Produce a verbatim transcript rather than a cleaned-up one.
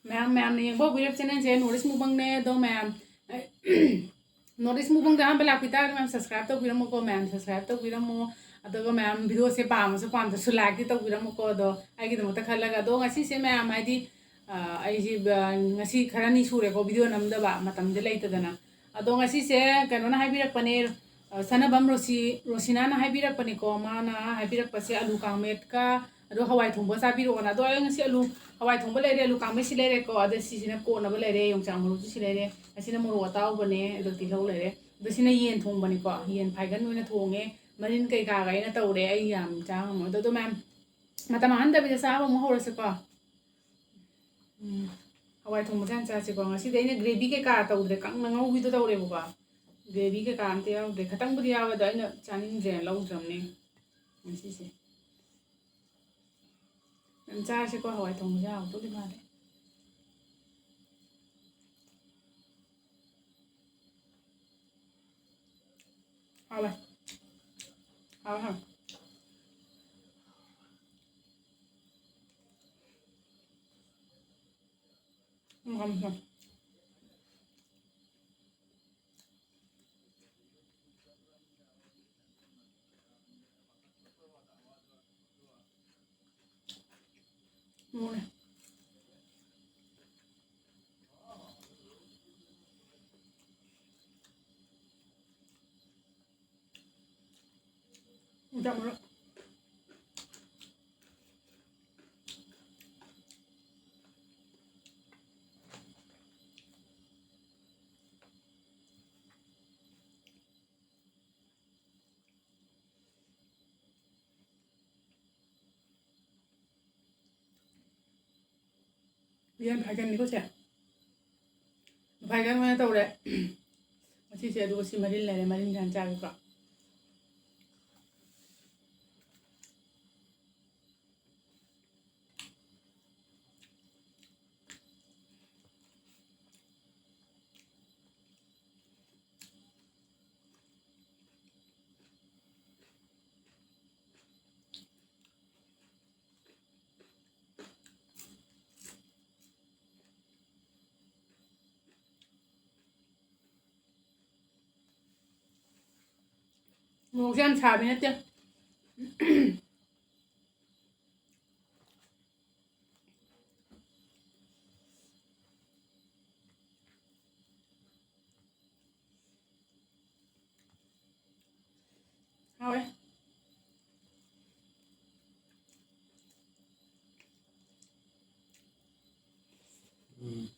ꯃꯌꯥꯝ, ꯃꯌꯥꯝꯅ ꯌꯦꯡꯕ ꯍꯧꯕꯤꯔꯕ channelꯁꯦ North East Mukbangꯅꯦ꯫ ꯑꯗꯣ ꯃꯌꯥꯝ, North East Mukbangꯗ ꯑꯍꯥꯟꯕ ꯂꯥꯛꯄꯤ ꯇꯥꯔꯒꯗꯤ ꯃꯌꯥꯝ subscribe ꯇꯧꯕꯤꯔꯝꯃꯨꯀꯣ, ꯃꯌꯥꯝ subscribe ꯇꯧꯕꯤꯔꯝꯃꯣ꯫ ꯑꯗꯨꯒ ꯃꯌꯥꯝ videoꯁꯦ ꯄꯥꯝꯃꯁꯨ ꯄꯥꯝꯗ꯭ꯔꯁꯨ likeꯇꯤ ꯇꯧꯕꯤꯔꯝꯃꯨꯀꯣ꯫ ꯑꯗꯣ ꯑꯩꯒꯤꯗꯃꯛꯇ ꯈꯜꯂꯒ, ꯑꯗꯣ ꯉꯁꯤꯁꯦ ꯃꯌꯥꯝ ꯍꯥꯏꯗꯤ, ꯑ, ꯑꯩꯁꯦ, ꯑ, ꯉꯁꯤ ꯈꯔꯅꯤ ꯁꯨꯔꯦꯀꯣ video ꯅꯝꯗꯕ, ꯃꯇꯝꯗꯤ ꯂꯩꯇꯗꯅ꯫ ꯑꯗꯣ ꯉꯁꯤꯁꯦ ꯀꯩꯅꯣꯅ ꯍꯥꯏꯕꯤꯔꯛꯄꯅꯦ, ꯑ, ꯁꯅꯕꯝ ꯔꯣꯁꯤ-, ꯔꯣꯁꯤꯅꯥꯅ ꯍꯥꯏꯕꯤꯔꯛꯄꯅꯦꯀꯣ꯫ ꯃꯥꯅ ꯍꯥꯏꯕꯤꯔꯛꯄꯁꯦ ꯑꯂꯨ ꯀꯥꯡꯃꯦꯠꯀ ꯑꯗꯣ ꯍꯋꯥꯏ ꯊꯣꯡꯕ ꯆꯥꯕꯤꯔꯛꯑꯣꯅ꯫ ꯑꯗꯣ ꯑꯩ ꯉꯁꯤ ꯑꯂꯨ, ꯍꯋꯥꯏ ꯊꯣꯡꯕ ꯂꯩꯔꯦ, ꯑꯂꯨ ꯀꯥꯡꯃꯦꯠꯁꯤ ꯂꯩꯔꯦꯀꯣ꯫ ꯑꯗ ꯁꯤꯁꯤꯅ ꯀꯣꯠꯅꯕ ꯂꯩꯔꯦ, ꯌꯣꯡꯆꯥꯛ ꯃꯔꯨꯁꯨ ꯁꯤ ꯂꯩꯔꯦ꯫ ꯑꯁꯤꯅ ꯃꯣꯔꯣꯛ ꯑꯇꯥꯎꯕꯅꯦ, ꯑꯗꯣ ꯇꯤꯜꯍꯧ ꯂꯩꯔꯦ꯫ ꯑꯗꯣ ꯁꯤꯅ ꯌꯦꯟ ꯊꯣꯡꯕꯅꯤꯀꯣ, ꯌꯦꯟ ꯐꯥꯏꯒꯟ ꯑꯣꯏꯅ ꯊꯣꯡꯉꯦ꯫ ꯃꯔꯤꯟ ꯀꯩꯀꯥꯒ ꯑꯩꯅ ꯇꯧꯔꯦ, ꯑꯩ ꯌꯥꯝ ꯆꯥ ꯉꯝꯃꯣꯏ꯫ ꯑꯗꯣ, ꯑꯗꯣ ꯃꯌꯥꯝ ꯃꯇꯝ ꯃꯥꯡꯍꯟꯗꯕꯤꯗ ꯆꯥꯕ ꯑꯃꯨꯛ ꯍꯧꯔꯁꯤꯀꯣ꯫ ꯎꯝ, ꯍꯋꯥꯏ ꯊꯣꯡꯕꯁꯦ ꯍꯥꯟꯅ ꯆꯥꯁꯤꯀꯣ꯫ ꯉꯁꯤꯗꯤ ꯑꯩꯅ gravy ꯀꯩꯀꯥ ꯇꯧꯗ꯭ꯔꯦ, ꯀꯪꯅ ꯉꯧꯕꯤꯗꯣ ꯇꯧꯔꯦꯕꯀꯣ꯫ Gravy ꯀꯩꯀꯥ ꯑꯝꯇ ꯌꯥꯎꯗ꯭ꯔꯦ, ꯈꯇꯪꯕꯨꯗꯤ ꯌꯥꯎꯋꯦ, ꯑꯗꯣ ꯑꯩꯅ ꯆꯥꯅꯤꯡꯗ꯭ꯔꯦꯅ ꯂꯧꯗ꯭ꯔꯕꯅꯦ ꯉꯁꯤꯁꯦ꯫ ꯌꯥꯝ ꯆꯥꯔꯁꯤꯀꯣ, ꯍꯋꯥꯏ ꯊꯣꯡꯕꯁꯦ ꯍꯥꯎꯗꯧꯗꯤ ꯃꯥꯜꯂꯦ꯫ ꯍꯥꯎꯋꯦ꯫ ꯍꯥꯎꯋꯦ, ꯍꯥꯎꯋꯦ꯫ ꯎꯝ, ꯍꯥꯎꯋꯦ, ꯍꯥꯎꯋꯦ꯫ ꯂꯣꯏꯔꯦ꯫ ꯌꯣꯡꯆꯥꯛ ꯃꯔꯨ꯫ ꯌꯦꯟ ꯐꯥꯏꯒꯟꯅꯤꯀꯣ ꯁꯦ꯫ ꯐꯥꯏꯒꯟ ꯑꯣꯏꯅ ꯇꯧꯔꯦ ꯉꯁꯤꯁꯦ꯫ ꯑꯗꯨꯒ ꯁꯤ ꯃꯔꯤꯜ ꯂꯩꯔꯦ, ꯃꯔꯤꯜꯁꯦ ꯍꯥꯟꯅ ꯆꯥꯒꯦꯀꯣ꯫ ꯃꯣꯔꯣꯛꯁꯦ ꯌꯥꯝ ꯁꯥꯕꯤ ꯅꯠꯇꯦ꯫ ꯍꯥꯎꯋꯦ꯫ ꯎꯝ꯫